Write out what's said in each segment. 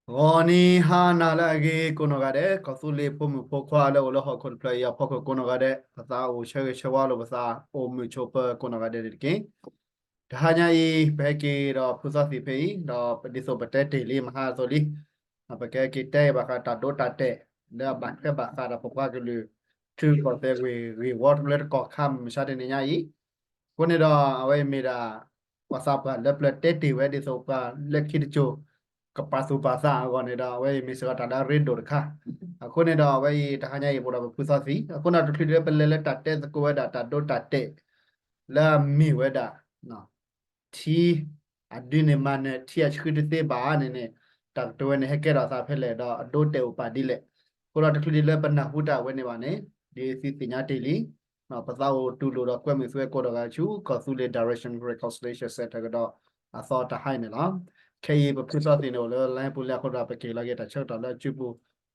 ဂီၤနံၤဟါနၤလၢအဂ့ၤကိးနီၢ်ဂၤဒဲး, ကီၢ်သူလ့ၤဖိမုၣ်ဖိခွါလၢအိၣ်လၢဟီၣ်ခိၣ်တဖျၢၣ်အံၤအဖီခိၣ်ကိးနီၢ်ဂၤဒဲး, ပသးအိၣ်ဆၢဂ့ၤဆၢဝါလိာ်ပသးအိၣ်မုာ်ဆိးပၢၤကိးနီၢ်ဂၤဒဲးန့ၣ်တက့ၢ်. တဟါညါအံၤ ပဟဲက့ၤဒီးဖုသီသံၣ်ဖဲအံၤ, ဒီးဒ်သိးပတဲတ့ၢ်လံမဟါအသိးလံ, ပကဟဲက့ၤတဲဘၣ်ဃးတၢ်ဒိတၢ်တဲာ် လၢအဘၣ်ထွဲဘၣ်ဃးဒီးပပှၤကလုာ် ထံကီၢ်သဲးဂ့ၢ်ဂ့ၢ်ဝီလၢတကီၢ်ခါမုၢ်မဆါတနံၤညါအံၤ, အဃိန့ၣ်ဒီးအဝဲအံၤမ့ၢ်ဒၣ် ပှၤသးပှၢ်လၢပျၢၤတဲတ့ၢ်ဝဲဒ်သိးပှၤလၢခံတစိၤ ကပာ်သူၣ်ပာ်သးအဂီၢ်န့ၣ်ဒီး အဝဲအံၤမ့ၢ်စ့ၢ်ကီးတၢ်လၢအရ့ဒိၣ်တခါ, အဃိန့ၣ်ဒီးအဝဲအံၤတဟါညါအံၤပအိၣ်ဒီးပဖုသီသံၣ်, အဃိန့ၣ်တချုးဒ်လၢပလဲၤလၢတၢ်တဲသကိးဝဲဒၣ်တၢ်ဒိတၢ်တဲာ် လၢအမ့ၢ်ဝဲဒၣ် ထံ အဒုန့ၣ်မၤနၢၤ ထံအဆှံတသ့ဘၣ်န့ၣ်န့ၣ်, တၢ်ကတိၤဝဲန့ၣ်ဟဲကဲထီၣ်အသးဖဲလဲၣ် ဒီးအဒိတဲာ်အိၣ်ပာ်ဒ်လဲၣ်, အဃိဒီးတချုးဒ်လၢပနၢ်ဟူတၢ်ဝဲန့ၣ်ဘၣ်န့ၣ်, ဒ်သုသ့ၣ်ညါတ့ၢ်လံ, ပသးအိၣ်တူၢ်လိာ်ဒီးကွဲမုာ်သုဝဲကိးနီၢ်ဂၤဆူ ကီၢ်သူလ့ၤ Direction Reconciliation Centre ကဒီးအသီတဟါအံၤန့ၣ်လီၤ. ခဲအံၤပဖုသီသံၣ်န့ၣ်အိၣ်လၢ line ပူၤလံအဃိဒီး ပကဟ့ၣ်လီၤက့ၤတၢ်ဆၢကတီၢ်လၢအစုပူၤ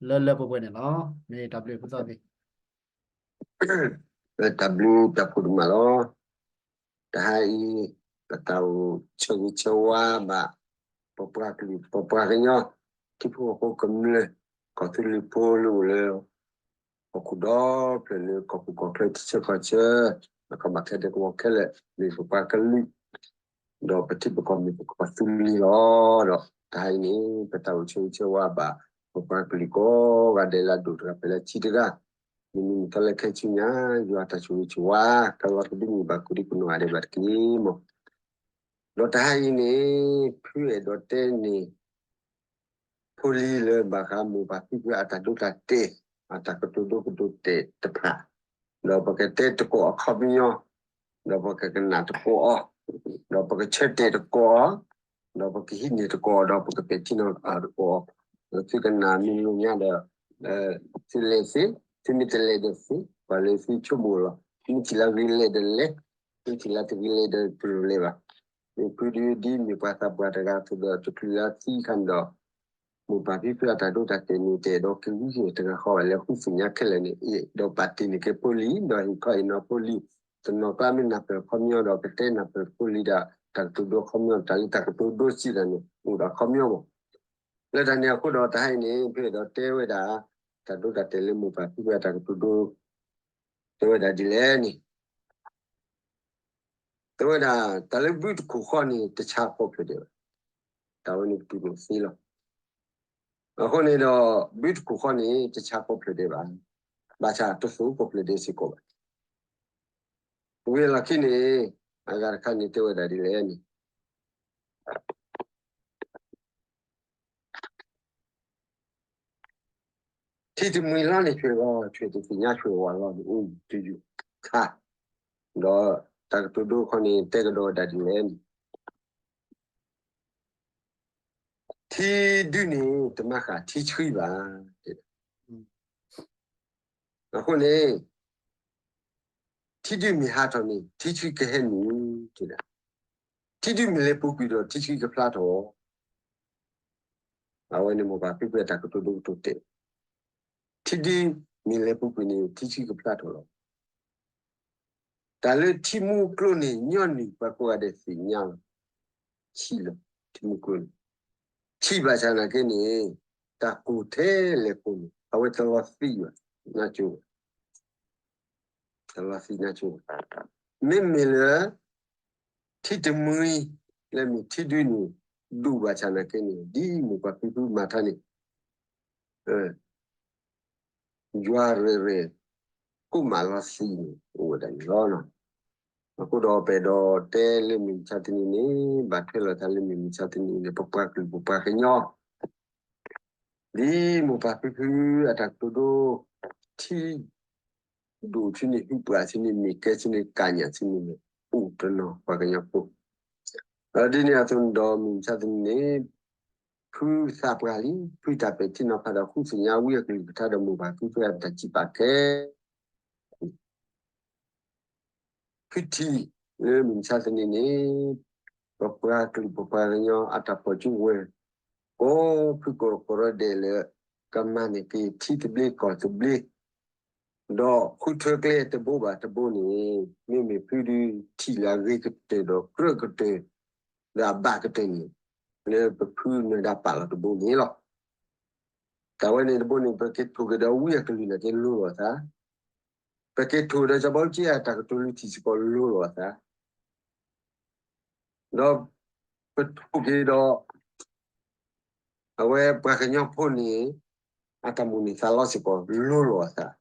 လၢလၢပှဲၤပှဲၤန့ၣ်လီၤ. မ့ၢ်တၢ်ဘျုးဖုသီသံၣ် တၢ်ဘျုးတၢ်ဖှိၣ်ဒိၣ်မးလီၤ. တဟါအံၤ ပသးအိၣ်ဆၢဂ့ၤဆၢဝါဘၣ် ပပှၤကလုာ် ပပှၤကညီ ထံဖိကီၢ်ဖိကမျၢၢ် ကီၢ်သူလ့ၤဖိလၢအိၣ်လၢ ဟီၣ်ခိၣ်ဒီဖျၢၣ်လၢကီၢ်ပူၤကီၢ်ချၢ တဆံဃီဆၢ ကီၢ်ဘၣ်ခဲဒဲးကဝီၤခဲလၢာ် မ့ၢ်ပပှၤကလုာ် ဒီးပထံပကီၢ်မ့ၢ်ပကီၢ်သူလ့ၤလီၤ. ဒီးတဟါအံၤန့ၣ် ပသးအိၣ်ဆၢဂ့ၤဆၢဝါဘၣ် ပပှၤကလုာ်ကိးဂၤဒဲးလၢအဒိၣ်တဂၤဖဲလၢအဆံးတဂၤ, မ့မ့ၢ်တၢ်လၢခဲဆူညါ ယွၤတၢ်ဆိၣ်ဂ့ၤဆိၣ်ဝါ တၢ်လီၤကဒုမ့ၢ်ဘၣ်ကိးဒံကိးနီၢ်ဂၤဒဲးဘၣ်တက့ၢ်မး. ဒီးတဟါအံၤန့ၣ် ဖုအဲၣ်ဒိးတဲန့ၣ် ဖိလံၤလၢဘၣ်ဃးမိၢ်ပၢ်ဖံဖုအတၢ်ဒိတၢ်တဲာ် အတၢ်ကတိၤဒိကတိၤတဲာ်တဖၣ်, ဒီးပကတဲတကိးအခီပညီ, ဒီးပကကနၣ်တကိးအီၤ, ဒီးပကဆၢတဲာ်တကိးအီၤ, ဒီးပကဟံးန့ၢ်တကိးအီၤ ဒီးပကပဲာ်ထံနီၤဖးတကိးအီၤ, ဒီးသုကနၣ်မ့ၢ်လိာ်ညါဒီး သုလဲၤသ့, သုမ့ၢ်တလဲၤဒီးသ့, ပှၤလၢသုဆိကမိၣ်လီၤ. သုမ့ၢ်ထံၣ်လၢဂ့ၤလဲၣ်ဒီးလဲၤ, သုမ့ၢ်ထံၣ်လၢတဂ့ၤလဲၣ်ဒီးတလိၣ်လဲၤဘၣ်. မ့ၢ်ဖုဒုဒ်မ့ၢ်ပှၤသးပှၢ်တဂၤအသိးဒီး တချုးလၢသံအခါန့ၣ်ဒီး မိၢ်ပၢ်ဖံဖုအတၢ်ဒိတၢ်တဲာ်န့ၣ် တအဲၣ်ဒိးက့ၤဝံဟ့ၣ်တဂၤဃီဘၣ်လၢဃုသ့ၣ်ညါခဲလၢာ်န့ၣ် အဲၣ်ဒိးပာ်တ့ၢ်န့ၢ်က့ၤဖိလံၤ ဒီးဟ့ၣ်ခီဟ့ၣ်နီၤဖိလံၤ, တနီၤကျါမ့ၢ်နၢ်ပၢၢ်အခီပညီဒီး ကတဲနၢ်ပၢၢ်ဖိလံၤဒီး တၢ်ကတိၤဒိအခီပညီ တၢ်လၢတၢ်ကတိၤဒိစံးတၢ်န့ၣ် အိၣ်ဒီးအခီပညီမး. လၢတၢ်န့ၣ်အဃိဒီးတဟါအံၤန့ၣ် ဖုအဲၣ်ဒိးတဲဝဲဒၣ် တၢ်ဒိတၢ်တဲာ်လၢမိၢ်ပၢ်ဖံဖုအတၢ်ကတိၤဒိ တဲဝဲဒၣ်ဒ်လဲၣ်န့ၣ် တဲဝဲဒၣ် တၢ်လၢဘုတခိၣ်ဃီန့ၣ် တဆါကိးဖျၢၣ်ဒဲးဘၣ်. တၢ်ဝဲန့ၣ်ပတူၢ်လိာ်သ့လီၤ. အဃိန့ၣ်ဒီး ဘုတခိၣ်ဃီန့ၣ် တဆါကိးဖျၢၣ်ဒဲးဘၣ်. ဘၣ်ဆၣ်တသိၣ်ကိးဖျၢၣ်ဒဲးစ့ၢ်ကီးဘၣ်. ဝံၤအလီၢ်ခံန့ၣ် အဂၤတခါန့ၣ်တဲဝဲဒၣ်ဒ်လဲၣ်န့ၣ် ထံတမှံၤလီၤန့ၣ် ဆွဲၣ်ဂီၤဆွဲၣ်တသ့ၣ်ညါဆွဲၣ်ဝါလီၤန့ၣ် အိၣ်တယုၢ်ခါ, ဒီးတၢ်ကတိၤဒိခီန့ၣ် တဲကဒီးဝဲဒၣ်ဒ်လဲၣ်န့ၣ် ထံဒုန့ၣ် တမၤဃာ်ထံဆှံဘၣ်. အဃိန့ၣ် ထံဒုမ့ၢ်ဟးထီၣ်န့ၣ် ထံဆှံကဟဲနုာ်, ထံဒုမ့ၢ်လဲၤပူၤကွံာ်ဒီး ထံဆှံကဖျါထီၣ်. အဝဲန့ၣ်မိၢ်ပၢ်ဖံဖုအတၢ်ကတိၤဒိကတိၤတဲာ်, ထံဒုမ့ၢ်လဲၤပူၤကွံာ်န့ၣ် ထံဆှံကဖျါထီၣ်လီၤ. တၢ်လၢထံမူကျိန့ၣ် ညီနုၢ်ပှၤကိးဂၤဒဲးသ့ၣ်ညါလီၤ. ဆံးလီၤ, ထံမူကျိန့ၣ် ဆံးဘၣ်ဆၣ်နာ်က့န့ၣ် တၢ်ကိၢ်ထဲလဲၣ်ကိၢ်န့ၣ် အဝဲတလီၤသံးဘၣ်, နၢ်ကၠိဘၣ်, တလီၤသံးနၢ်ကၠိဘၣ်. မ့မ့ၢ်လၢ ထံတမှံၤ လၢမ့ၢ်ထံဒုန့ၣ် ဒိၣ်ဘၣ်ဆၣ်နာ်က့န့ၣ် ဒ်မိၢ်ပၢ်ဖံဖုမၤထါန့ၣ် ယွၤရဲၣ်ရဲၣ် ကိးမးလီၤသံးန့ၣ် အိၣ်ဝဲဒၣ်န့ၣ်လီၤ. အဃိဒီးပအဲၣ်ဒိးတဲလၢမုၢ်မဆါတနံၤန့ၣ် ဘၣ်ထွဲလိာ်သးလၢမုၢ်မဆါတနံၤန့ၣ် ပပှၤကလုာ်ပပှၤကညီ ဒ်မိၢ်ပၢ်ဖံဖုအတၢ်ကတိၤဒိ ထံဒိၣ်ဆူန့ၣ် ဟုၣ်ပှၢ်ဆူန့ၣ် မ့ၢ်ကဲဆူန့ၣ် ကညးဆူန့ၣ် အိၣ်တနီၤပှၤကညီဖိ ဒီးဒ်န့ၣ်အသိးန့ၣ်ဒီး မုၢ်မဆါတနံၤန့ၣ် ဖုသးပှၢ်လံ ဖုတၢ်ပဲာ်ထံနီၤဖးဒီးဃုသ့ၣ်ညါဝံအကလုၢ်ကထါဒီးမိၢ်ပၢ်ဖံဖုအတၢ်စံးပာ်ခဲ ဖုထံၣ်လၢမုၢ်မဆါတနံၤန့ၣ် ပပှၤကလုာ်ပပှၤကညီအတၢ်ဖီၣ်စုဝဲၤ ကိးဖုကိးကရၢဒဲးလၢ ကမၤန့ၢ်က့ၤထံသဘျ့ကီၢ်သဘျ့ ဒီးဃုထၢကျဲတဘိဘၣ်တဘိန့ၣ် မ့မ့ၢ်ဖုဒုးထံၣ်လၢအဂ့ၤကတၢၢ်ဒီးကြၢးကတၢၢ် ဒီးအဘၣ်ကတၢၢ်န့ၣ် လၢပဖုနၢၤဒါပာ်လီၤတဘိန့ၣ်လီၤ. တၢ်ဝဲန့ၣ်တဘိန့ၣ် ပက့ၤထိၣ်က့ၤဒီးဝံအကလုၢ်နာ်က့လိၤလိာ်အသး, ပက့ၤထိၣ်ဒီးစီၤဘးအူကၠံအတၢ်ကတိၤလွံၢ်ထံၣ်စ့ၢ်ကီးလိၤလိာ်အသး, ဒီးပထိၣ်က့ၤဒီး အဝဲပှၤကညီဖိန့ၣ် အတၢ်မိၣ်န့ၢ်သးလီစ့ၢ်ကီးလိၤလိာ်အသး,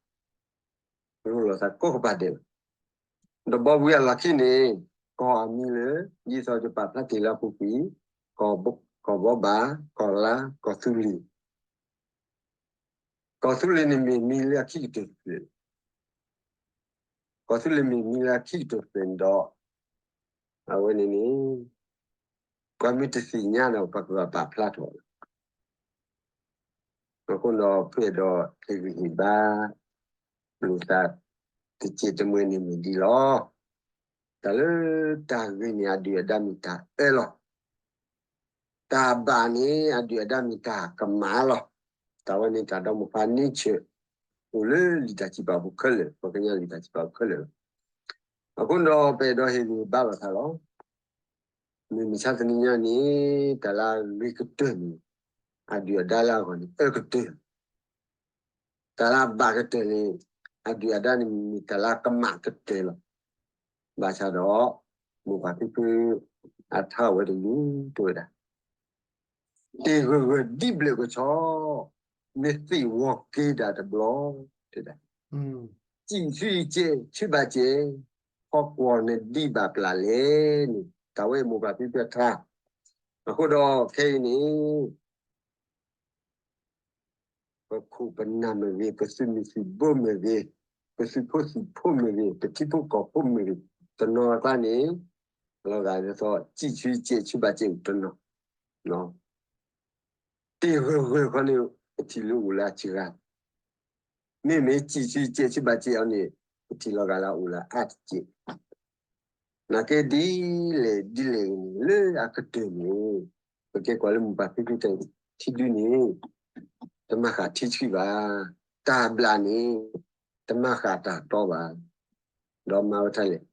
လိၤလိာ်အသးကိးကပၤဒဲးလီၤ. ဒီးဘီဝံအလီၢ်ခံန့ၣ် ကီၢ်အမံၤလၢ ဒ်သိးယပာ်ဖျါတ့ၢ်လၢအပူၤကွံာ်, ကီၢ်ဘီဘၣ်, ကီၢ်လါ, ကီၢ်သူလ့ၤ ကီၢ်သူလ့ၤန့ၣ်မ့ၢ်မံၤလၢအခံကတၢၢ်တဖျၢၣ်, ကီၢ်သူလ့ၤမ့ၢ်မံၤလၢအခံကတၢၢ်တဖျၢၣ်န့ၣ်ဒီး အဝဲန့ၣ်န့ၣ် ပှၤမ့ၢ်တသ့ၣ်ညါဒီး ပှၤကဘၣ်ပာ်ဖျါထီၣ်လီၤ. အဃိဒီးဖဲဒီးဟ့ၣ်ဂံၢ်ဟ့ၣ်ဘါ လိာ်သး တစဲးတမှဲၤန့ၣ်မ့ၢ်ဒ်လီၤ. တၢ်လၢတၢ်ဂ့ၤန့ၣ် အဒုၣ်အဒါမ့ၢ်တၢ်အၢလီၤ. တၢ်ဘၣ်န့ၣ် အဒုၣ်အဒါမ့ၢ်တၢ်ကမၣ်လီၤ. တၢ်ဝဲန့ၣ်တၢ်ဒီးမိၢ်ပှၢ်န့ဆၢၣ် အိၣ်လၢလံာ်တၢ်စံးပာ်ပူၤခဲလၢာ်, ပှၤကညီလံာ်တၢ်စံးပာ်ပူၤခဲလၢာ်လီၤ. အဃိဒီးပအဲၣ်ဒိးဟ့ၣ်ဂံၢ်ဟ့ၣ်ဘါလိာ်သးလီၤ. မ့ၢ်မုၢ်ဆါတနံၤညါန့ၣ် တၢ်လၢအဂ့ၤကတၢၢ်န့ၣ် အဒုၣ်အဒါလၢအဂီၢ်န့ၣ် အၢကတၢၢ် တၢ်လၢအဘၣ်ကတၢၢ်န့ၣ် အဒုၣ်အဒါန့ၣ် မ့ၢ်တၢ်လၢအကမၣ်ကတၢၢ်လီၤ. ဘၣ်ဆၣ်ဒီး မိၢ်ပၢ်ဖံဖု အထါဝဲတလူၤတဲဝဲဒၣ်, တ့ၢ်ဂၢၢ်ဂၢၢ်ဒ်ဘျၢၣ်ကဆီ, နသ့ၣ်ဝီၤက့ၤဒၣ်တဘျီ, တဲဒၣ်, စံၣ်ဆူယစဲးဆူဘၣ်စဲး, ဟီၣ်ကွီၢ်နဒံးဘၣ်ပျၢ်လဲၣ်န့ၣ် တၢ်ဝဲမိၢ်ပၢ်ဖံဖုအထါ. အဃိဒီးခဲအံၤန့ၣ် ပခိၣ်ပနၢ်မ့ၢ်ဂ့ၤ, ပသုးမုၢ်သံၣ်ဘိမ့ၢ်ဂ့ၤ, ပသုးဖိသံၣ်ဖိမ့ၢ်ဂ့ၤ, ပထံဖိကီၢ်ဖိမ့ၢ်ဂ့ၤ, တနီၤအကျါန့ၣ် လီၤဂာ်ဒ်သိး စံၣ်ဆူယစဲးဆူဘၣ်စဲးအိၣ်တနီၤ, တ့ၢ်ဂၢၢ်ဂၢၢ်ခီန့ၣ် ပထံၣ်လၢအိၣ်လၢအစှၤ, မ့မ့ၢ်စံၣ်ဆူယစဲးဆူဘၣ်စဲးအီၤန့ၣ် ပထံၣ်လီၤဂာ်လၢအအိၣ်လၢအါတစဲး နာ်က့ဒ်လဲၣ်ဒ်လဲၣ်ဂ့ၤန့ၣ် လၢအကတၢၢ်န့ၣ် ပကဲကွၢ်လၢမိၢ်ပၢ်ဖံဖုတဲ ထံဒုန့ၣ် တမၤဃၣ်ထံဆှံဘၣ်, တၢ်ဘျၣ်န့ၣ် တမၤဃၣ်တၢ်တီဘၣ်, ဒီးမၤဝဲတၢ်လဲၣ်,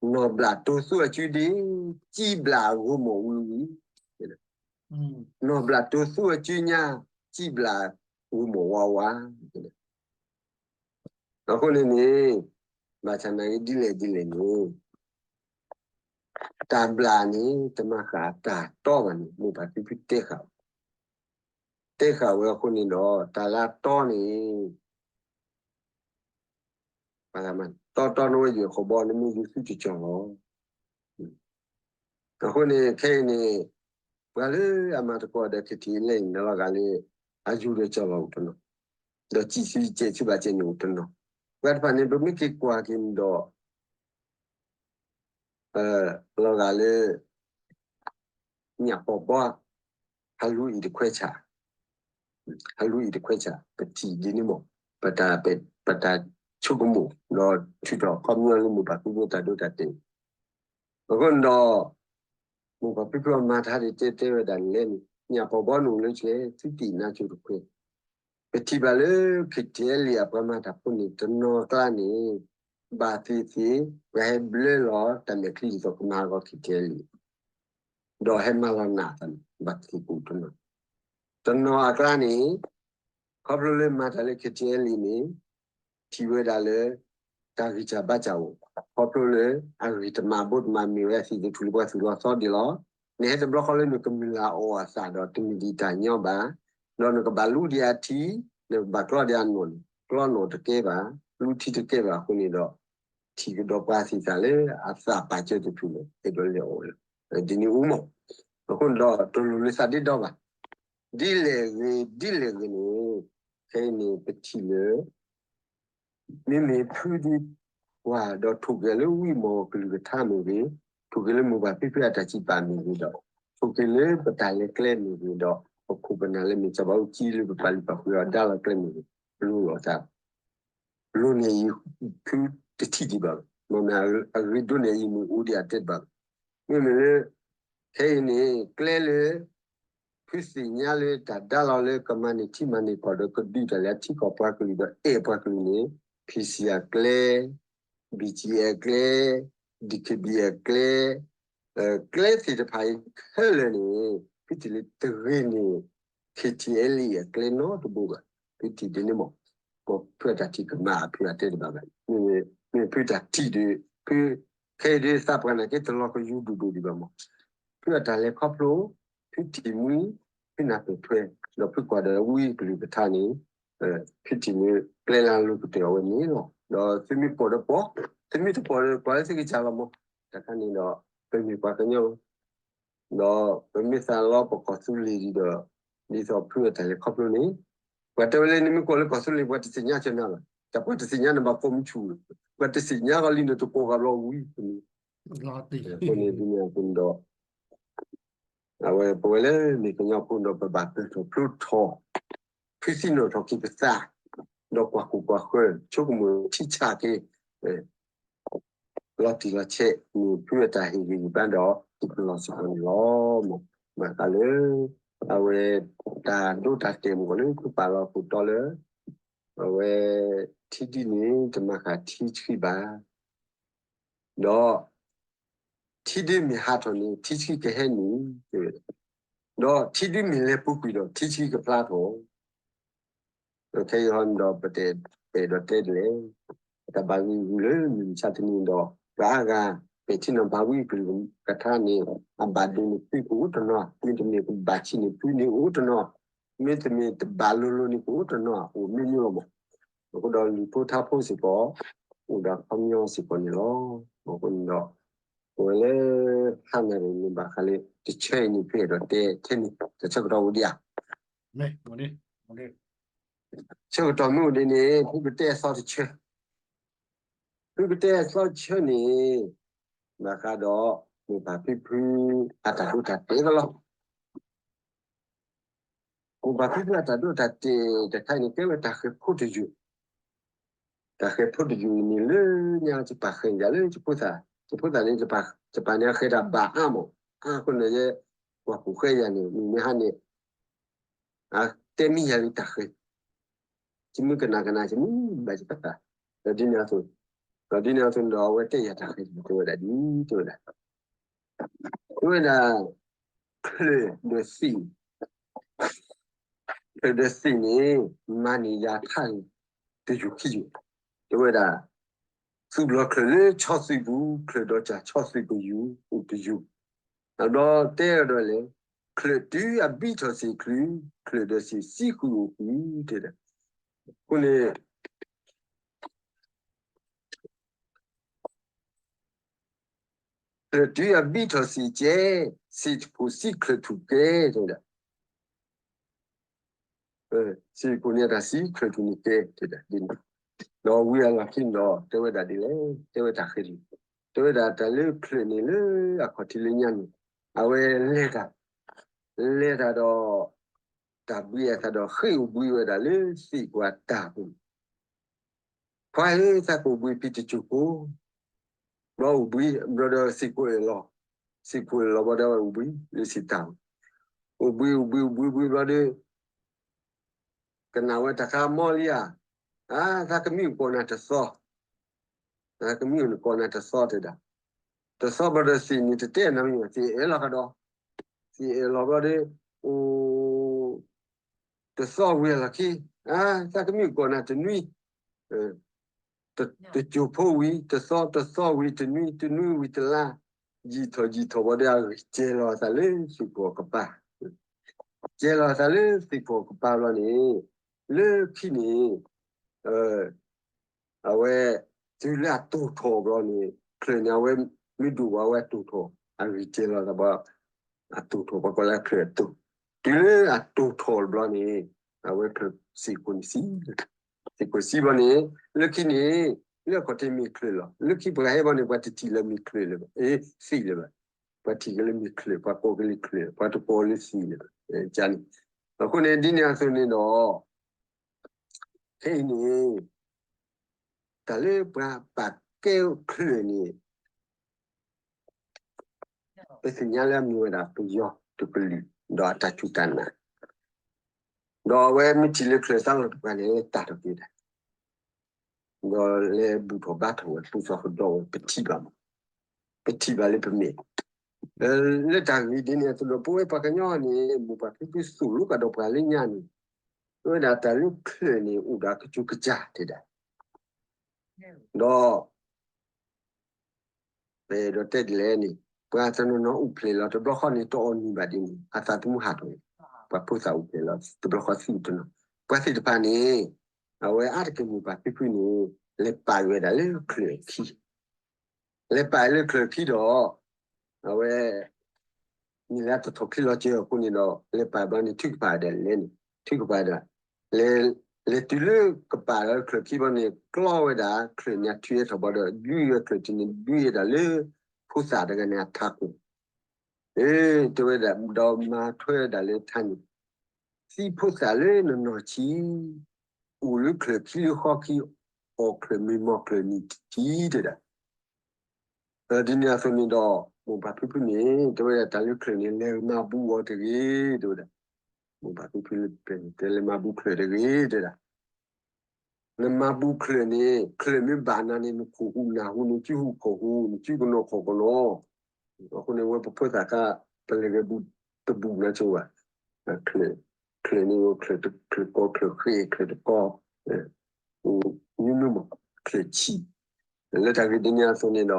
နီၢ်ဘျၣ်တိၢ်သူအစုဒ့, စံၣ်ဘျၣ်ဂိၢ်မိၢ်ဝံၤဝံၤ, နီၢ်ဘျၣ်တိၢ်သူအစုညါ, စံၣ်ဘျၣ်ဂိၢ်မိၢ်ဝါဝါ အဃိန့ၣ်န့ၣ် ဘၣ်ဆၣ်နာ်က့ဒ်လဲၣ်ဒ်လဲၣ်န့ၣ် တၢ်ဘျၣ်န့ၣ် တမၤဃၣ်တၢ်တီဘၣ်န့ၣ် မိၢ်ပၢ်ဖံဖုတဲဃာ်, တဲဃာ်ဝဲအဃိန့ၣ်ဒီး တၢ်လၢအတီန့ၣ် တီတီနဝဲယွၤခီဘီ နမ့ၢ်ယိၤသုတကၠီၤလီၤ. အဃိန့ၣ် ခဲအံၤန့ၣ် ပှၤလၢအမၤသကိးဒီး KTLA န့ၣ် လီၤဂာ်လၢ အယိၤဒီးကၠီၤလီၤအိၣ်တနီၤ, ဒီးစံၣ်ဆူယစဲးဆူဘၣ်စဲးန့ၣ်အိၣ်တနီၤ, ပှၤတဖၣ်န့ၣ် ပမ့ၢ်က့ၤကွၢ်က့ၤန့ၣ်ဒီး လီၤဂာ်လၢ ညၣ်ပီာ်ဘီ ဟးလူအံၤတခွဲးဆး, ဟးလူအံၤတခွဲးဆး ပထံၣ်ဒ်န့ၣ်မ့ၢ် ပတၢ် ပတၢ်ဆိကမိၣ် ဒီးထုးထီၣ်ခီပညီလၢမိၢ်ပၢ်ဖံဖုတၢ်ဒိတၢ်တဲာ်, အဃိန့ၣ်ဒီး မိၢ်ပၢ်ဖံဖုအမၤတၢ်ဒ်တဲတဲဝဲဒၣ်န့ၣ်လဲၣ်န့ၣ် ညၣ်ပီာ်ဘီန့ၣ်အိၣ်လၢဆဲး သုတံၢ်နါဆိတခွဲး ပထံၣ်ဘၣ်လၢ KTLA အပှၤမၤတၢ်ဖိန့ၣ် တနီၤအကျါန့ၣ် ဘၣ်သ့ၣ်သ့ၣ် ပှၤဟဲဘျၢလီၤတၢ်မဲာ်ချံဒ်သိးကမၤအဂီၢ် KTLA ဒီးဟဲမၤလီၤနာ်အသးန့ၣ် ဘၣ်သ့ၣ်သ့ၣ်အိၣ်တနီၤ, တနီၤအကျါန့ၣ် ခီဖျိလၢမၤတၢ်လၢ KTLA န့ၣ် ထံၣ်ဝဲဒၣ်လၢ တၢ်ဂံၢ်စၢ်ဘါစၢ်အိၣ်, ခီဖျိလၢအဂံၢ်တမၤဘိတမၤမ့ၢ်ဝဲအသ့ၣ်န့ၣ် ထူၣ်လၢပှၤသူၣ်လီၤသီဒံးလီၤ. နဟဲတဘျီဃီလၢနကမုၢ်လၢ်အီၣ်အသးဒီး တမ့ၢ်ဒံးတၢ်ညီဘၣ်, ဒီးနကဘၣ်လူဒံးအထံ, နကဘၣ်ကျီဒံးအနိၣ်န့ၣ် ကျီနိၣ်တကဲဘၣ်, လူထံတကဲဘၣ်အဃိန့ၣ်ဒီး ထံၣ်ကဒီးပှၤသ့ၣ်သၣ်လၢအသးပာ်စၢၤတဖုန့ၣ် အဲၣ်ဒိးလဲၤအီၣ်လၢ ဒ်န့ၣ်အိၣ်မး, အဃိန့ၣ်ဒီးတလိၣ်လၢသးဒ့ဒီဘၣ်, ဒ်လဲၣ်ဂ့ၤ ဒ်လဲၣ်ဂ့ၤန့ၣ် ခဲအံၤန့ၣ် ပထံၣ်လၢ မ့မ့ၢ်ဖုဒံကွၢ်ဒီးထိၣ်က့ၤလၢဝံမီၢ်ကလုၢ်ကထါမ့ၢ်ဂ့ၤ, ထိၣ်က့ၤလၢမိၢ်ပၢ်ဖံဖုအတၢ်စံးပာ်မ့ၢ်ဂ့ၤဒီး, ထိၣ်က့ၤလၢပတၢ်လဲၤကျဲမ့ၢ်ဂ့ၤဒီး, ပခိၣ်ပနၢ်လၢမ့ၢ်စီၤဘးအူကၠံလၢပပာ်လုၢ်ပာ်ပှ့ၤအီၤဒါလီၤကျဲမ့ၢ်ဂ့ၤ, လိၤလိာ်သး လိၤန့ၢ်အံၤ ဖုတထံၣ်ဒံးဘၣ်, မ့မ့ၢ်အဂ့ၤဒိၣ်န့ၢ်အံၤမ့ၢ်အိၣ်ဒံးအတဲတဘၣ်, မ့မ့ၢ်လၢ ခဲအံၤန့ၣ် ကျဲလၢ ဖုသ့ၣ်ညါလၢတၢ်ဒါလီၤလၢကမၤန့ၢ်ထံမၤန့ၢ်ကီၢ်ဒီးကဒုးတၢ်လၢအထံကီၢ်ပှၤကလုာ်ဒီးအဲၣ်ပှၤကလုာ်န့ၣ် ဖံစံၣ်အကျဲ, ဘံၣ်ကၠံၣ်အကျဲ, ဒံၣ်ခ့ၣ်ဘံၣ်အကျဲ, ကျဲသ့ၣ်တဖၣ်အံၤခဲလၢာ်န့ၣ် ဖုထံၣ်လၢတဂ့ၤန့ၣ် K T L A အကျဲနီတဘိဘၣ်. ဖုထံၣ်ဒ်န့ၣ်မး, ဖုအတၢ်ထံၣ်ကမၣ်အဖုအတဲတဘၣ်ဘၣ်. မ့မ့ၢ်ဖုတၢ်ထံၣ်ဒီး ဖု ခဲအံၤဒ်သးပှၢ်နာ်က့တလီၤကယူဒိၣ်ဒိၣ်ဒံးဘၣ်မး. ဖုအတၢ်လဲၤခီဖျိ, ဖုထံၣ်မှံ, ဖုနၢ်ပၢၢ်ထွဲ, ဒီးဖုကွၢ်ဒီးဝံအကလုၢ်ကထါန့ၣ်, ဖုထံၣ်န့ၣ်ကျဲလၢအလိၤကတၢၢ်အဝဲန့ၣ်လီၤ. ဒီးသုမ့ၢ်ပိာ်ဒီးပိာ်, သုမ့ၢ်တပိာ်ဒီးကွၢ်လၢသုကစၢ်လီၤမး. တခါန့ၣ်ဒီး ပမ့ၢ်ပှၤကညီ ဒီးပမ့ၢ်သးလီပကီၢ်သူလ့ၤဒံးဒီး, ဒ်သိးဖုအတၢ်လဲၤခီဖျိန့ၣ်, ပှၤတဲဝဲလၢနမ့ၢ်ကိးလၢကီၢ်သူလ့ၤ ပှၤတသ့ၣ်ညါကနၤဘၣ်, တၢ်ပှၤတသ့ၣ်ညါနဘၣ်ကိးမုၢ်ဆူၣ်, ပှၤတသ့ၣ်ညါကီးလံန့ၣ်တကိးဂၤဘျီဝံၤန့ၣ်, အဃိန့ၣ်ဒ်န့ၣ်အဃိန့ၣ်ဒီး အဝဲပဝဲလၢမ့ၢ်ကညီဖိဒီးပဘၣ်ပၢၢ်ထီၣ်ဖျိထီၣ်, ဖုသံနီၣ်ထီၣ်က့ၤပသး, ဒီးကွၢ်ကိၢ်ကွၢ်ဃၢၤ ဆိကမိၣ်ထံဆၣ်က့ၤ လီၤတံၢ်လီၤဆဲးန့ၣ် ဖုအတၢ်ဟ့ၣ်ဂံၢ်ဟ့ၣ်ဘါဒီး တပလီၢ်စ့ၢ်ကီးန့ၣ်လီၤ. မ့ၢ်ဘၣ်ဃးလၢ အဝဲ တၢ်ဒိတၢ်တဲာ်မ့ၢ်ဂ့ၤလၢ ဖုပာ်လီၤခိၣ်တီလၢ အဝဲ ထံဒုန့ၣ် တမၤဃာ်ထံဆှံဘၣ်. ဒီး ထံဒုမ့ၢ်ဟးထီၣ်န့ၣ် ထံဆှံကဟဲနုာ်, ဒီးထံဒုမ့ၢ်လဲၤပူၤကွံာ်ဒီး ထံဆှံကဖျါထီၣ်. ဒီးခဲအံၤဟီန့ၣ်ဒီးပတဲဒီးတဲဒ်လဲၣ်, တၢ်ဘၣ်ဂံာ်ဂူာ်လၢမုၢ်မဆါတနံၤဒီး ပှၤအါဂၤ ပဲာ်ထံနီၤဖးဝံအကလုၢ်ကထါန့ၣ် အဘၣ်ဒိန့ၢ်သုကအိၣ်တနီၤ, မ့တမ့ၢ်ကဘၣ်ဆံးန့ၢ်သုန့ၣ်အိၣ်တနီၤ, မ့တမ့ၢ်တဘၣ်လိၤလိၤန့ၣ်ကအိၣ်တနီၤ, အိၣ်မ့ၢ်မ့ၢ်လီၤမး. အဃိဒီးလုၢ်ဖိထါဖိစ့ၢ်ကီး အိၣ်ဒီးခီပညီစ့ၢ်ကီးန့ၣ်လီၤ. အဃိန့ၣ်ဒီး ပဝဲလၢ ဟါနၤန့ၣ် မ့ၢ်ဘၣ်ဃးလၢ တဆၢအံၤန့ၣ် ဖဲအဲၣ်ဒိးတဲထဲန့ၣ် တၢ်ဆၢကတီၢ်အိၣ်ဒံးဧါ. ဆၢကတီၢ်မ့ၢ်အိၣ်ဒ်န့ၣ် ဖုကတဲ သီတဆၢ, ဖုကတဲအသီတဆၢန့ၣ် ဘၣ်ဃးဒီး မိၢ်ပၢ်ဖံဖု အတၢ်ဒိတၢ်တဲာ်လီၤ. မိၢ်ပၢ်ဖံဖုအတၢ်ဒိတၢ်တဲာ်တခါအံၤန့ၣ် ကဲဝဲတၢ်ဃဲၤဖိတယုၢ်, တၢ်ဃဲၤဖိတယုၢ်အံၤန့ၣ်လၢညါ ယပာ်ဃဲၤယၤလၢယဖိသၣ်, ယဖိသၣ်န့ၣ် ယပာ်န့ၢ်အဃဲၤတၢ်ဘၣ်အါမး, အါအဃိန့ၣ် ယကွၢ်ဖိဃဲယၤန့ၣ် မုၢ်မ့ၢ်ဟါန့ၣ် အတဲမံယၤလံတၢ်ဃဲၤ, ယမုၢ်ကနၣ်ကနၣ် ယမုၢ်ဘၣ်ယပာ်, ဒီးဒ်န့ၣ်အသိး, ဒီးဒ်န့ၣ်အသိးန့ၣ်ဒီး အဝဲတဲယၤတၢ်ဃဲၤ တဲဝဲဒၣ်ဒ် တဲဝဲဒၣ်, တဲဝဲဒၣ် ချၢၣ်ဒီးသ့ၣ်, ချၢၣ်ဒီးသ့ၣ်န့ၣ် မၤန့ၢ်ယၤထါန့ၣ် တယုၢ်ခံယုၢ်, တဲဝဲဒၣ် သူၣ်ဘျီၣ်ချၢၣ်လၢဆီသုးပူၤ, ချၢၣ်ဒီးစၢ်ဆီသုးပယုၢ်အိၣ်တယုၢ်, အဒီးတဲအဒီးလဲၣ်, ချၢၣ်တုၤအဘံထီၣ်သ့ၣ်ချုး, ချၢၣ်ဒီးသ့ၣ်စံဃုာ်အိၣ်ဃုာ် တဲဒၣ်, အဃိန့ၣ် ချၢၣ်တုၤအဘံထီၣ်သ့ၣ်ကဲ, သ့ၣ်တဖိးစံချၢၣ်ထူၣ်ကဲ တဲဒၣ်, သ့ၣ်တဖိးန့ၣ်အတၢ်စံချၢၣ်ထူၣ်န့ၣ်ကဲ တဲဒၣ်ဒ်န့ၣ်, ဒီးဝံၤအလီၢ်ခံန့ၣ်ဒီး တဲဝဲဒၣ်ဒ်လဲၣ်, တဲဝဲတၢ်ဃဲၤလံ, တဲဝဲဒၣ်တၢ်လၢချၢၣ်န့ၣ်လၢအခီၣ်ထံးလၢညါန့ၣ်, အဝဲလဲၤတၢ်, လဲၤတၢ်ဒီး တၢ်ဘှံးအသးဒီးဃ့ၢ်အိၣ်ဘှံးဝဲဒၣ်လၢသ့ၣ်ကွၢ်တၢ်ပူၤ ခွါဧၢ သးကအိၣ်ဘှံးဖံးတစိၢ်ဖိ, ဘျီအိၣ်ဘှံး ဘျီဒီးသ့ၣ်ကိးအၢၣ်လီၤ, သ့ၣ်ကိးအၢၣ်လီၤဘျီဒီးအိၣ်ဘှံးလၢသ့ၣ်တၢ်ပူၤ, အိၣ်ဘှံး အိၣ်ဘှံး အိၣ်ဘှံးဘျီဒီး ကနၣ်ဝဲတၢ်ခါမီလံဧါ, အါ သးကမံအိၣ်ကိးနၤတသီ, သးကမံအိၣ်ကိးနၤတသီတဲဒၣ်, တသီဘျီဒီးသ့ၣ်န့ၣ်တတဲနၤမံၤဘၣ်, သ့ၣ်အၢၣ်လီၤကဒီး, သ့ၣ်အၢၣ်လီၤဘျီဒီး အိၣ် တသီဝံၤအလီၢ်ခံ, အါ သးကမံအိၣ်ကိးနၤတနွံ, တစိၢ်ဖိဝံၤတသီ, တသီဝံၤတနွံ, တနွံဝံၤတလါ, ယံာ်ထီၣ်ယံာ်ထီၣ်ဘျီဒီး အဂံၢ်စဲၤလီၤအသးလၢသ့ၣ်ကိးကပၤ, စဲၤလီၤအသးလၢသ့ၣ်ကိးကပၤဘျီန့ၣ်, လၢခံန့ၣ် အဝဲ တုၤလၢအတိာ်ထီၣ်ဘျီန့ၣ် ချၢၣ်န့ၣ် အဝဲမ့ၢ်ဒိၣ်ဘၣ်ဝဲအတိာ်ထီၣ်, အဂံၢ်စဲၤလီၤသးဘၣ်, အတိာ်ထီၣ် ပှၤကိးလၢချၢၣ်အတိာ်, တုၤလၢအတိာ်ထီၣ်ဘျီန့ၣ် အဝဲချၢၣ်သ့ၣ်ကိးန့ၣ်စံ, သ့ၣ်ကိးစံဘျီန့ၣ် လၢခံန့ၣ် လၢအခီၣ်ထံးမ့ၢ်ချၢၣ်လီၤ, လၢခံပှၤဟဲဘျီန့ၣ် ပှၤတထံၣ်လၢမ့ၢ်ချၢၣ်လၢၤဘၣ်, အ့ သ့ၣ်လၢၤဘၣ်, ပှၤထံၣ်က့ၤလၢမ့ၢ်ချၢၣ်, ပှၤကိးက့ၤလၢချၢၣ်, ပှၤတကိးလၢသ့ၣ်လၢၤဘၣ်, ကန့ၣ်, အဃိန့ၣ် ဒ်န့ၣ်အသိးန့ၣ်ဒီး ခဲအံၤန့ၣ် တၢ်လၢပှၤပာ်ကဲချၢၣ်န့ၣ် ပသ့ၣ်ညါလၢအမ့ၢ်ဝဲဒၣ်ပယီၤတကလုာ် ဒီးအတၢ်စူၢ်တၢ်နာ်, ဒီးအဝဲမ့ၢ်ထံၣ်လၢချၢၣ်သးလီၤတပှၤန့ၣ် လဲၤတၢ်ထီၣ်က့ၤဒၣ်, ဒီးလဲၤဘူၣ်ထီၣ်ဘါထီၣ်ဝဲ ပူၤသီၣ်ကဒီးဝဲ ပထံၣ်ဘၣ်မး, ပထံၣ်ဘၣ်လၢပမဲာ်, လၢတၢ်ဂ့ၢ်ဒ်န့ၣ်အသိးဒီး ပဝဲပှၤကညီန့ၣ် မိၢ်ပၢ်ဖံဖုသိၣ်လိကဒီးပှၤလၢညါန့ၣ်, ပဝဲဒၣ်တၢ်လၢချၢၣ်န့ၣ် အိၣ်ဒီးကစူၤကစၢ်တဲဒၣ်, ဒီး ပအဲၣ်ဒိးတဲဒ်လဲၣ်န့ၣ် ပှၤတနီၤနီၤအိၣ်ဖျဲၣ်လီၤ တဘျီဃီန့ၣ် တအီၣ်နံၤဘၣ်ဒ်န့ၣ် အသးသမူဟးထီၣ်, ပှၤဖိသၣ်အိၣ်ဖျဲၣ်လီၤ တဘျီဃီသံတနီၤ, ပှၤသ့ၣ်တဖၣ်န့ၣ် အဝဲအါတက့ၢ်မိၢ်ပၢ်ဖံဖုန့ၣ် လဲၤပာ်ဝဲဒၣ်လၢချၢၣ်အခံ, လဲၤပာ်လၢချၢၣ်ခံဒီး အဝဲ မ့ၢ်လၢအတထီၣ်ချံလီၤစၢၤအဃိန့ၣ်ဒီး လဲၤပာ်ဘျီန့ၣ် ထုကဖၣ်ဒၣ်လဲၣ်န့ၣ် ထုကဖၣ်ဒၣ် လဲၤတုၤလၢကပာ်ဒီးချၢၣ်ခံဘျီန့ၣ် ကျီဝဲဒၣ်ချၢၣ်န့ၣ် အထုးထီၣ်ဘၣ်ဒီး ဒွံဝဲချၢၣ်ထံန့ၣ် ဒွံဝဲဒၣ်လၢ ဖိသၣ်တဂၤန့ၣ်အထးခိၣ်, အၢ တဲဝဲဒၣ် ဒီးမၤထွဲဝဲဒၣ်လၢထါန့ၣ် သံဖိသၣ်လၢနနီၢ်ဆံး အိၣ်လၢချၢၣ်ခံလၢဃီခံ အီၣ်ချၢၣ်မ့ၢ်မီၢ်ချၢၣ်နံၣ်တထံၣ်တဲဒၣ် ဒ်န့ၣ်အသိးန့ၣ်ဒီး မိၢ်ပၢ်ဖံဖုန့ၣ် တဲဝဲဒၣ်တၢ်လၢချၢၣ်န့ၣ် လဲၤမၤဘူးအီၤတဂ့ၤ တဲဝဲဒၣ်, မိၢ်ပၢ်ဖံဖုတဲ လဲၤမၤဘူးချၢၣ်တဂ့ၤ တဲဒၣ်, နမၤဘူးချၢၣ်န့ၣ် ချၢၣ်မ့ၢ်ဘၣ်နၤန့ၣ် နခိၣ်ဟူးနၢ်ဟူး နစုဟူးခီၣ်ဟူး နစုကနိးခီၣ်ကနိး, အဃိန့ၣ် ဝဲပဖိသၣ်ခါ ပလဲၤဂဲၤဘူးတဘူးနၤဆိဘၣ်, ချၢၣ်န့ၣ် ချၢၣ်ကီ ချၢၣ်ဃ့ ချၢၣ်တကီ မ့မ့ၢ်မ့ၢ်ချၢၣ်ဆံး, လၢတၢ်ဂ့ၢ်ဒ်န့ၣ်အသိးန့ၣ်ဒီး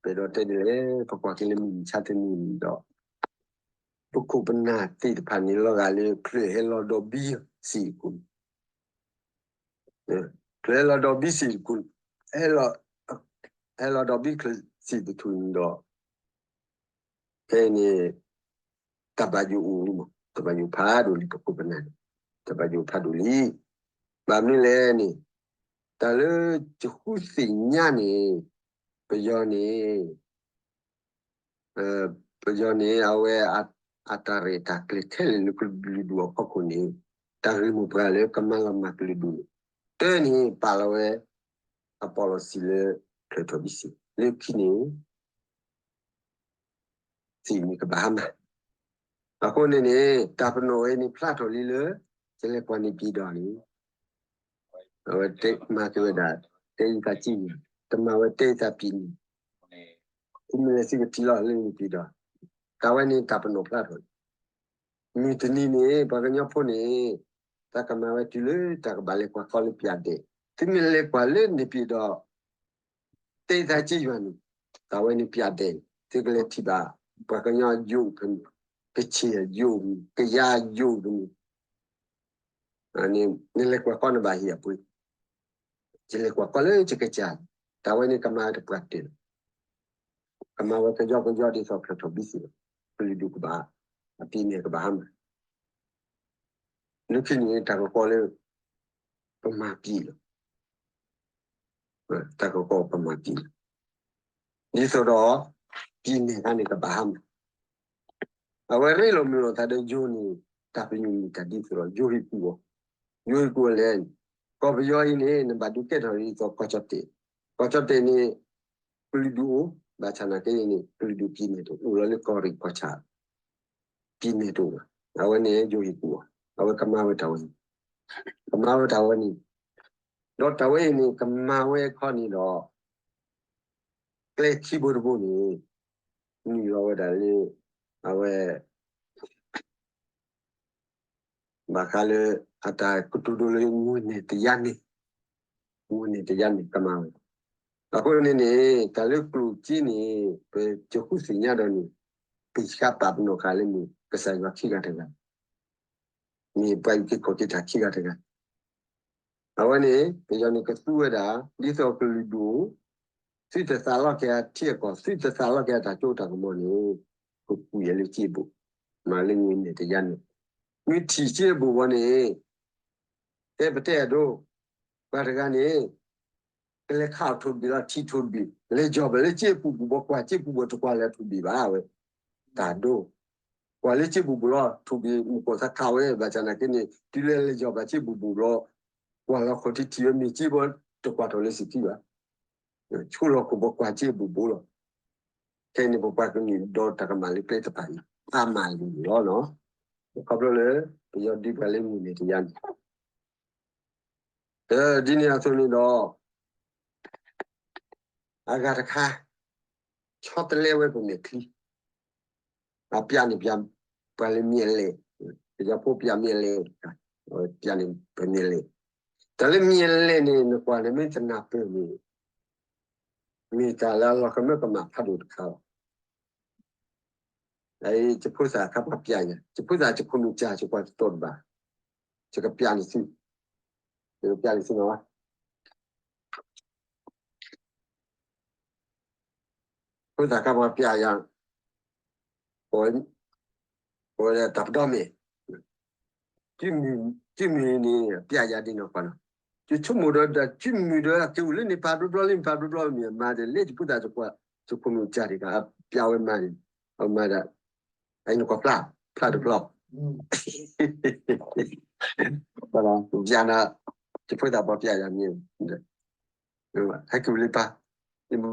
ပအဲၣ်ဒိးတဲဒ်လဲၣ် ပကွၢ်က့ၤလၢမုၢ်မဆါတနံၤန့ၣ်ဒီး ပခိၣ်ပနၢ်သ့ၣ်တဖၣ်န့ၣ် လီၤဂာ်လၢချၢၣ်ဟဲလီၤဒီးဘံစ့ၢ်ကီး, ချၢၣ်ဟဲလီၤဒီးဘံစ့ၢ်ကီး, ဟဲလီၤဒီးဘံချၢၣ်စ့ၢ်ကီးန့ၣ်ဒီး ဖဲန့ၣ် တၢ်ဘၣ်ယိၣ်အိၣ်လံမး တၢ်ဘၣ်ယိၣ်ဖးဒိၣ်လံ ပခိၣ်ပနၢ်န့ၣ် တၢ်ဘၣ်ယိၣ်ဖးဒိၣ်လံ, ဘၣ်မနုၤလဲၣ်န့ၣ် တၢ်လၢယဃုသ့ၣ်ညါန့ၣ် ပယီၤန့ၣ် ပယီၤန့ၣ် အဝဲ အတၢ်ရဲၣ်တၢ်ကျဲၤထဲလဲၣ်လၢကလုာ်ဒူၣ်အဖီခိၣ်န့ၣ် တၢ်ဂ့ၢ်မိၢ်ပှၢ်လၢကမၤလီၤမၢ်ကလုာ်ဒူၣ်န့ၣ် တၢ်န့ၣ်ပာ်လီၤဝဲ အပီၣ်လီၤစံာ်လၢ ချၢၣ်ထီၣ်ဘံစ့ၢ် လၢခံန့ၣ် စံာ်န့ၣ်ကဘၣ်ဟါမၢ်, အဃိန့ၣ်န့ၣ် တၢ်ပနီၣ်ဝဲန့ၣ် ဖျါထီၣ်လံလၢ ယလဲၤကွၢ်န့ၢ်ပံၤဒီးန့ၣ် အဝဲမၤက့ၤဝဲဒၣ် တဲအံသးစ့ၢ်ကီး တမၤဝဲတဲအံသးပံၤန့ၣ် သုမ့ၢ်လဲၤစံးကထံၣ်လီၤလၢန့ၣ်ပံၤဒီး တၢ်ဝဲန့ၣ်တၢ်ပနီၣ်ဖျါထီၣ်လံ, မုၢ်တနံၤန့ၣ် ပှၤကညီဖိန့ၣ် တၢ်ကမၤဝဲတုၤလၢတၢ်ကဘၣ်လဲၤကွၢ်ကီလၢပၠးဒဲး, သုမ့ၢ်လဲၤကွၢ်လၢန့ၣ်ပံၤဒီး တဲအံသးစ့ၢ်ကီးန့ၣ် တၢ်ဝဲန့ၣ်ပၠးဒဲးန့ၣ် သုကလဲၤထံၣ်ဘၣ် ပှၤကညီယိာ်ဖဲန့ၣ် ကချ့ၣ်ယိာ်ဖဲန့ၣ် ကယၤယိာ်ဖဲန့ၣ် နလဲၤကွၢ်ကီနဘၣ်ဟ့ၣ်အပှ့ၤ, ယလဲၤကွၢ်ကီလၢယကစၢ်, တၢ်ဝဲန့ၣ်ကမၤဝဲတပှၢ်တၢၢ်လီၤ, ကမၤဝဲကယီကယီဒ်သိးချၢၣ်ထီၣ်ဘံစ့ၢ်ကီး ကလုာ်ဒူၣ်ကဘၣ်, အပံၤန့ၣ်ကဘၣ်ဟါမၢ် လၢခံန့ၣ် တၢ်ကကိးလၢ ပမၤပံၤလီၤ, တၢ်ကကိးပမၤပံၤလီၤ, ဒ်သိးဒီး ပံၤန့ၣ်ခါန့ၣ်ကဘၣ်ဟါမၢ်, အဝဲရ့လိာ်မုာ်လိာ်သးဒီးယိၤန့ၣ် တၢ်ပညိၣ်မ့ၢ်တၢ်ဒ်သိးဒီး ယိၤဟ့ၣ်ကူၣ်အီၤ, ယိၤဟ့ၣ်ကူၣ်အီၤလဲၣ်န့ၣ် ကီၢ်ပယီၤအံၤန့ၣ် နဘၣ်ဒုးကဲထီၣ်ဒ်သိးကီၢ်ကၠီၣ်တဲၣ်, ကီၢ်ကၠီၣ်တဲၣ်န့ၣ် ကလုာ်ဒူၣ်အိၣ်, ဘၣ်ဆၣ်နာ်က့န့ၣ် ကလုာ်ဒူၣ်ပံၤန့ၣ်တအိၣ်လီၤလၢကီၢ်ရ့ၣ်ကီၢ်ဆၣ် ပံၤန့ၣ်တအိၣ်ဘၣ်, အဝဲန့ၣ်ယိၤဟ့ၣ်ကူၣ်အီၤ, အဝဲကမၤဝဲတၢ်ဝဲန့ၣ်, ကမၤဝဲတၢ်ဝဲန့ၣ်, ဒီးတၢ်ဝဲအံၤန့ၣ် ကမၤဝဲအခီန့ၣ်ဒီး ကျဲခံဘိတဘိန့ၣ် နုာ်လီၤဝဲဒၣ်လၢ အဝဲ ဘၣ်ဃးလၢ အတၢ်ကတိၤဒိလၢ ငွေန့ၣ်တယါန့ၣ်, ငွေန့ၣ်တယါန့ၣ် ကမၤဝဲ, အဃိန့ၣ်န့ၣ် တၢ်လၢကျိၣ်စ့န့ၣ် ပကဃုသ့ၣ်ညါဒီးန့ၣ် ပဆှၢပာ်ပနီၣ်ဃာ်လၢန့ၣ် ကစၢ်ယွၤခံဂၤတဂၤ မ့ၢ်ပှၤအုၣ်က့ၤခီၣ်က့ၤတၢ်ခံဂၤတဂၤ, အဝဲန့ၣ် ပယီၤန့ၣ်ကသူဝဲဒၣ် ဒ်သိးကလုာ်ဒူၣ် သုတသးလီက့ၤအထံအကီၢ် သုတသးလီက့ၤအတၢ်စိတၢ်ကမီၤန့ၣ် ကကူၣ်ယဲလၢစ့အဘူး, မၤလၢငွေန့ၣ်တယါန့ၣ်, မ့ၢ်ထံၣ်စ့အဘူးဘီန့ၣ် တဲပတဲအဒိ ပှၤတဂၤန့ၣ် ကလဲၤခးအီၤထိၣ်တဘ့ၣ်လီၤ ထံၣ်ထိၣ်တဘ့ၣ် လဲၤယီၤဘၣ်လၢစ့ပူၤပူၤဘီ ကွၢ်စ့ပူၤပူၤတကွၢ်လၢအထိၣ်တဘ့ၣ်ဘၣ် အဝဲ တၢ်ဒိ ကွၢ်လၢစ့ပူၤပူၤလီၤ ထိၣ်ဘ့ၣ်မုၢ်ကီၢ်သးခးဝဲ ဘၣ်ဆၣ်နာ်က့န့ၣ် တုၤလၢလဲၤယီၤဘၣ်စ့ပူၤပူၤဘျီ ကွၢ်လီၤခီၣ်ထံးထံးဝဲမ့ၢ်စ့ဘီ တကွၢ်ထီၣ်လၢစ့ခံဘၣ်, ဆိလီၤခိၣ်ဘီကွၢ်စ့ပူၤပူၤလီၤ. ခဲအံၤန့ၣ် ပပှၤကလုာ်ဒီးတၢ်ကမၣ်လၢကျဲတဖၣ်အံၤ အါမးလံန့ၣ်လီၤ. ခီဖျိလၢ ပယီၤဒုးပှၤလၢငွေန့ၣ်တယါန့ၣ် ဒ်န့ၣ်အသိးန့ၣ်ဒီး အဂၤတခါ ဆီတလဲဝဲပမဲာ်ချံ, အပျးန့ၣ်ပျး ပှၤလၢမ့ၢ်အလဲၣ်, ပယီၤဖိပျးမ့ၢ်အလဲၣ်, ပျးန့ၣ်ပမ့ၢ်အလဲၣ်, တၢ်လၢမ့ၢ်အလဲၣ်န့ၣ် နကွၢ်န့ၣ်မ့ၢ်တနၢ်ပၢၢ်န့ၣ် မ့ၢ်တၢ်လၢအလီၤကမၢကမၣ်ဖးဒိၣ်တခါလီၤ. ယဖိသၣ်ခါပှၤပျးယၤ, ယဖိသၣ်ယခိၣ်နူာ်ကၢ် ယကွၢ်တတီတဘၣ်, ယကပျးန့ၢ်သု, ယကပျးန့ၢ်သုနီၤ. ဖိသၣ်ခါပှၤပျးယၤ, အဝဲတၢ်ပဒီမ့ၢ် ကုမုၢ်န့ၣ် ပျးယၤဒ်နီၤပှၤနီၤ, ယဆိကမိၣ်ဒီး ကုမုၢ်ဒီးအက့ၤအိၣ်လၢန့ၣ်ဖးဘျီဘျီလၢန့ၣ်ဖးဘျီဘျီမ့ၢ်အမၤဒီး လၢယဖိသၣ်ယကွၢ် ယခိၣ်နူာ်ကၢ်တဂၤ အပျးဝဲမၤန့ၣ်, အမၤဒၣ် အနကွၢ်ဖျါ, ဖျါတဘျီ ယၤနၤ, ယဖိသၣ်ပှၤပျးယၤမ့ၢ် ဟဲက့ၤအိၣ်လၢပၢ်,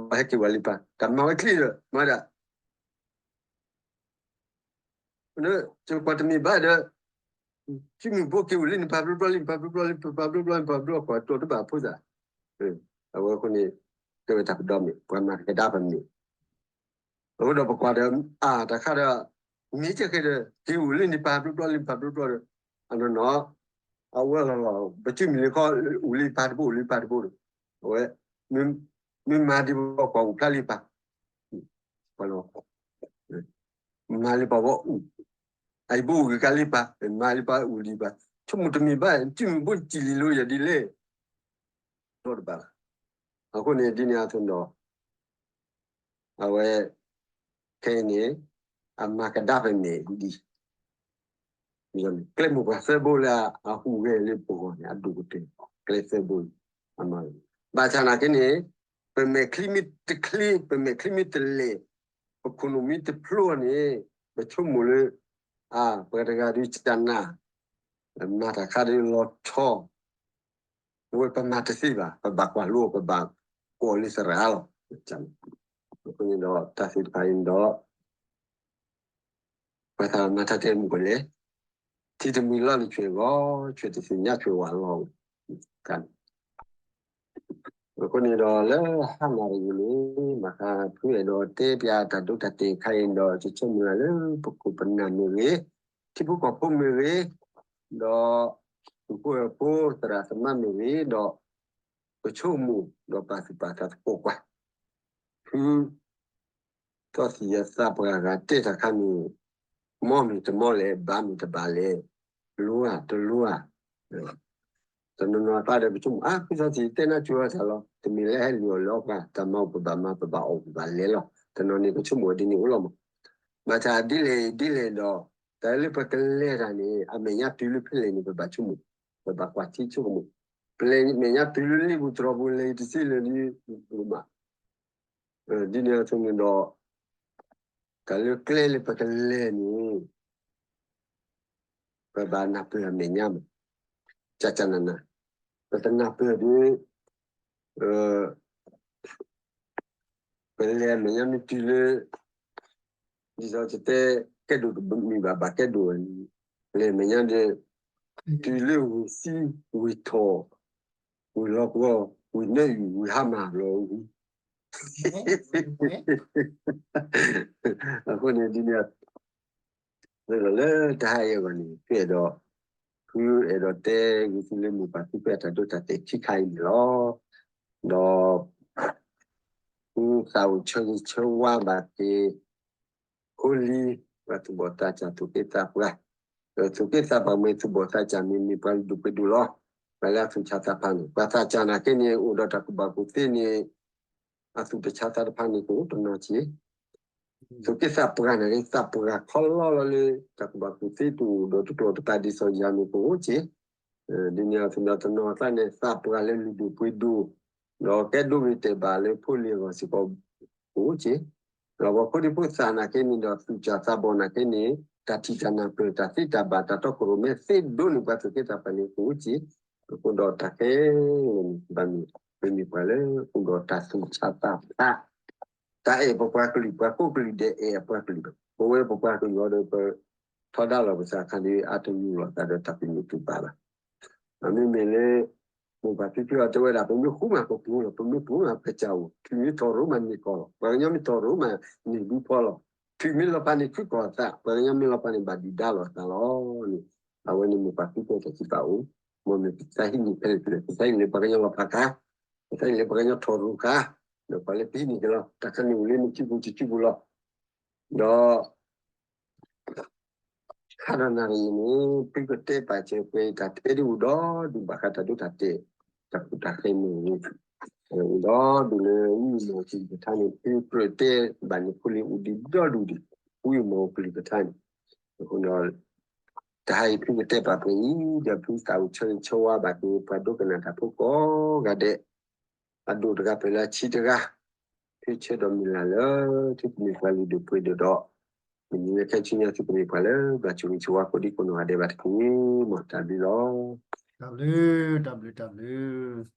ဟဲက့ၤဝဲလၢပၢ်, တၢ်မၤဝဲချ့ဒီး မၤဒၣ် ယကွၢ်တမ့ၢ်ဘၣ်ဒီး ကုမုၢ်ဖိက့ၤအိၣ်လၢန့ၣ်ဖးဘျီဘျီလၢန့ၣ်ဖးဘျီဘျီလၢန့ၣ်ဖးဘျီဘျီ ကွၢ်တီတဘၣ်ဖိသၣ်, အဝဲအဃိန့ၣ် တဲဝဲတၢ်ပဒီမ့ၢ် ပှၤမၤကဒါပမ့ၢ် အဃိဒီးပကွၢ်ဒီး အါတခါဒီး မ့ၢ်ကဲဃဲဒီး က့ၤအိၣ်လၢန့ၣ်ဖးဘျီဘျီလၢန့ၣ်ဖးဘျီဘျီဒီး အနီၢ်နီၢ် အဝဲလီၤလီၤ ပကုမုၢ်လၢခီ အိၣ်လၢဖးတဘိ အိၣ်လၢဖးတဘိဒီး အဝဲ မ့ၢ်မၤဒ်ပှၤကွၢ်အိၣ်ဖျါလၢဖး မၤလၢပှၤဝဲအိၣ်, အအံၤဘိအိၣ်ဂ့ၤကါလၢပၢ်, မၤလၢပှၤအိၣ်ဒံးပၢ်, ဆိကမိၣ်တမ့ၢ်ဘၣ် ကုမုၢ်ဘိစံၣ်လံၤလိာ်ယၤဒ်လဲၣ်, ဒီတဘၣ်လီၤ. အဃိန့ၣ်ဒ်န့ၣ်အသိးဒီး အဝဲ ခဲအံၤန့ၣ် အမၤကဒါပမ့ၢ်ဒ် ကျဲမိၢ်ပှၢ်သၢဘိလၢအဟူးဂဲၤလၢပဂီၢ်န့ၣ် အဒိၣ်ကတၢၢ် ကျဲသၢဘိန့ၣ် အမၤ, ဘၣ်ဆၣ်နာ်က့န့ၣ် ပမဲာ်ချံမ့ၢ်တချ့ ပမဲာ်ချံမ့ၢ်တလဲၢ် ပခိၣ်နူာ်မ့ၢ်တဖျိန့ၣ် ပဆိကမိၣ်လၢ အါ ပှၤတဂၤဒုးကနၣ် မၤတၢ်ခါဒုးလီၤဆီ အဝဲပမၤတသ့ဘၣ် ပဘၣ်ကွၢ်လိ ပဘၣ်ကိးလၢသရၣ်လီၤ. အဃိန့ၣ်ဒီးတၢ်သ့ၣ်တဖၣ်အံၤဒီး ပှၤသးမၤတၢ်တဲမုၢ်ကလဲၣ်, ထံတမံၤလီၢ်လံၤဆွဲၣ်ဂီၤ, ဆွဲၣ်တသ့ၣ်ညါဆွဲၣ်ဝးလီၤ. အဃိန့ၣ်ဒီးလၢဟါနၤတဂ့ၤန့ၣ် မၤဃါဖုအဲၣ်ဒိးတဲပၠးတၢ်ဒိတၢ်တဲာ်ခါအံၤဒီး ယဆိကမိၣ်လၢပခိၣ်ပနၢ်မ့ၢ်ဂ့ၤ, ထံဖိကီၢ်ဖိမ့ၢ်ဂ့ၤ, ဒီး သုးဖိဝဲၢ်ဖိသရၣ်သမါမ့ၢ်ဂ့ၤ, ဒီး ပဆိကမိၣ်ဒီးပာ်သူၣ်ပာ်သးသကိးကွၢ် ဖု သီသံၣ်အသးပှၢ်ဂၤတဲတၢ်ခါန့ၣ် မ့ၢ်မ့ၢ်တမ့ၢ်လဲၣ် ဘၣ်မ့ၢ်တဘၣ်လဲၣ်, လိဧါတလိဧါ, တနီၤနီၤအသးဒီးပဆိကမိၣ် အါ ဖုသီသံၣ်တဲနၢ်စူၤအီၤတၢ်လီၤ, တမ့ၢ်လၢဟဲလုၢ်အီၣ်လၢအီၣ်ပှၤ တၢ်မၤအိၣ်ပဘၣ်မၤ ပဘၣ်အီၣ်ပဘၣ်လဲၤလီၤ. တနီၤန့ၣ်ပဆိကမိၣ်ဒ်န့ၣ်အိၣ်လီၤမး. ဘၣ်ဆၣ်ဒ်လဲၣ်ဒ်လဲၣ်ဒီး တၢ်လၢပကလဲၤတၢ်န့ၣ် အမဲာ်ညါတုၤလၢဖဲလဲၣ်န့ၣ် ပဘၣ်ဆိကမိၣ်, ပဘၣ်ကွၢ်ထံဆိကမိၣ်, ပလဲၤမဲာ်ညါတုၤလၢလ့ပူၤတြီၤပူၤ လဲၤတသ့လၢၤဒ်မး ဒ်န့ၣ်အသိးန့ၣ်ဒီး တၢ်လၢကျဲလၢပကလဲၤန့ၣ် ပဘၣ်နၢ်ပၢၢ်အမဲာ်ညါမး, ကၢ်ကၢ်နးနး, ပတနၢ်ပၢၢ်ဒီး ပလဲၤအမဲာ်ညါမ့ၢ်တုၤလၢ ဒ်သိးယတဲ ကဲဒိၣ်တမ့ၢ်ဘၣ် ဘၣ်ကဲဒိၣ်, လဲၤအမဲာ်ညါဒီး တုၤလၢဝ့ၢ်သံ ဝ့ၢ်ထီၣ် ဝ့ၢ်လီၤပှီၢ် ဝ့ၢ်နၢအုၣ် ဝ့ၢ်ဟါမၢ်လီၤဝံၤ အဃိန့ၣ်ဒ်န့ၣ် လၢတဟါအံၤအဂီၢ်န့ၣ် ဖုအဲၣ်ဒိး ဖုအဲၣ်ဒိးတဲဂ့ၤသုလၢမိၢ်ပၢ်ဖံဖုအတၢ်ဒိတၢ်တဲာ်ခံခါအံၤန့ၣ်လီၤ. ဒီး ဖုသးအိၣ်ဆၢဂ့ၤဆၢဝါဘၣ်က့ၤ ဖိလံၤ ပှၤသူၣ်ဘီၣ်သးစၢ်သူၣ်က့သးပှၢ်, သူၣ်က့သးပှၢ်မ့ၢ်သူၣ်ဘီၣ်သးစၢ်မ့ၢ်မ့ၢ်ပှၤလုၢ်ဒိၣ်ပှ့ၤဒိၣ်လီၤ. ပှၤလၢအသူၣ်ဆးသးဖးန့ၣ် ပှၤသးစၢ်နာ်က့န့ၣ် အိၣ်ဒီးတၢ်ကူၣ်ဘၣ်ကူၣ်သ့န့ၣ် အသူၣ်တဆးသးတဖၣ်န့ၣ် ကအိၣ်တနီၤက့ၤ သူၣ်က့သးပှၢ်န့ၣ် သးပှၢ်ခီလီလီၤလၢ တၢ်ကူၣ်ဘၣ်ကူၣ်သ့တအိၣ်ဒီးတကျိၤတပၤဒ်သိးယၤန့ၣ်ကအိၣ်က့ၤ, ဒ်န့ၣ်အသိးဒီးတနီၤအကျါန့ၣ် သးပှၢ်လၢလုၢ်ဒိၣ်ပှ့ၤဒိၣ်, ဒီးကဲဒိဂ့ၤတဲာ်ဘၣ်လၢဖိလံၤအဂီၢ်စ့ၢ်ကီး ကအိၣ်က့ၤ, ဒီးပှၤဖိဒံဖိသၣ်နာ်က့န့ၣ်ဒီး သူၣ်စၢ်သးဘီၣ်နာ်က့န့ၣ် တၢ်ထံၣ်တၢ်နၢ်ပၢၢ် တၢ်သ့တၢ်ဘၣ် တၢ်တီခိၣ်ရိၣ်မဲသ့ဒိၣ်န့ၢ်ပှၤသူၣ်က့သးပှၢ်န့ၣ်ကအိၣ်က့ၤ, အဃိဒီးတၢ်ခဲလၢာ်န့ၣ် ဘၣ်မ့ၢ် ပမ့ၢ်ပှၤလၢအိၣ်ဒီးတၢ်သူၣ်ဆးသးဖး တၢ်အဲၣ်ပပှၤကလုာ် ပှၤကိးကလုာ်ဒဲးအဲၣ်အပှၤကလုာ်ဘၣ်. ပဝဲပပှၤကလုာ်အံၤဒီး ပထီဒါလီၤပသးအခါဒီး အတလူၤလိာ်သးဒီးတၢ်ပညိၣ်တူၢ်ဘၣ်ဘၣ်. အမ့မ့ၢ်လၢ မိၢ်ပၢ်ဖံဖုအတဲဝဲဒၣ် ပမ့ၢ်ဃူမးပပှိၤလီၤ, ပမ့ၢ်ပှိၤမးပစၢ်အိၣ်, ထံမ့ၢ်ထီၣ်ရိမးန့ၢ်ကီၢ်လီၤ, ပှၤကညီမ့ၢ်ထီၣ်ရိမးန့ၢ်ဒူဖီလီၤ. ဖုမ့ၢ်လီၤပာ်န့ၣ် ခုကီၤသး, ပှၤကညီမ့ၢ်လီၤပာ်န့ၣ် ဘၣ်ဒုၣ်ဒါလီၤသးလီၤန့ၣ်, အဝဲန့ၣ်မ့ၢ်ပှၤဃုထၢတၢ်သံကွၢ်အိၣ်, မ်မ့ၢ်ပသးဟံးန့ၢ်ဖဲလဲၣ်ဖဲလဲၣ်, ပသးဟံးန့ၢ်လၢပှၤကညီလီၤပာ်ခါ, ပသးဟံးန့ၢ်လၢပှၤကညီထီၣ်ရူၢ်ခါ, ဒီးပှၤလၢပဟံးန့ၢ်က့ၤလီၤ, တၢ်ခါန့ၣ်အိၣ်လၢနစုပူၤတစုပူၤလီၤ. ဒီး ဟါဒီးနၣ်ရံၣ်အံၤန့ၣ် ဖုကတဲပာ်စၢၤပှဲၤအံၤ တၢ်တဲဒ်အိၣ်ဒီဒူၣ်ဘၣ်ဃးတၢ်ဒိတၢ်တဲာ်, တၢ်ကူတၢ်ဃဲမ့ၢ်ဂ့ၤ, အိၣ်ဒီဒူၣ်လၢဝံမီၤကလံၤကထါန့ၣ် ဖုကြၢးတဲဘၣ်န့ၣ်ဖိလံၤအိၣ်ဒံးဒီဒူၣ်ဒံး, ဝံမီၤကလံၤကထါန့ၣ်, အဃိဒီး တဟါအံၤဖုကတဲပာ်ပှဲၤအံၤ ဒီးဖုသးအိၣ်ဆၢဂ့ၤဆၢဝါဘၣ်က့ၤပှၤဒိကနၣ်တၢ်ဖိကိးဂၤဒဲး, အဒိၣ်တဂၤပှဲၤလၢအဆံးတဂၤ, ဖုဆၢဒီးမုၢ်လၢ်လၢ သုကမ့ၢ်ပှၤလုၢ်ဒိၣ်ပှ့ၤဒိၣ်ဒီး မုၢ်နံၤလၢခဲဆူညါသုကမ့ၢ်ပှၤလၢဘၣ်ဆိၣ်ဂ့ၤဆိၣ်ဝါကိးဒံကိးနီၢ်ဂၤဒဲးဘၣ်တက့ၢ်, မ်တၢ်ဘျုးလီၤ. တၢ်ဘျုး, တၢ်ဘျုး, တၢ်ဘျုး.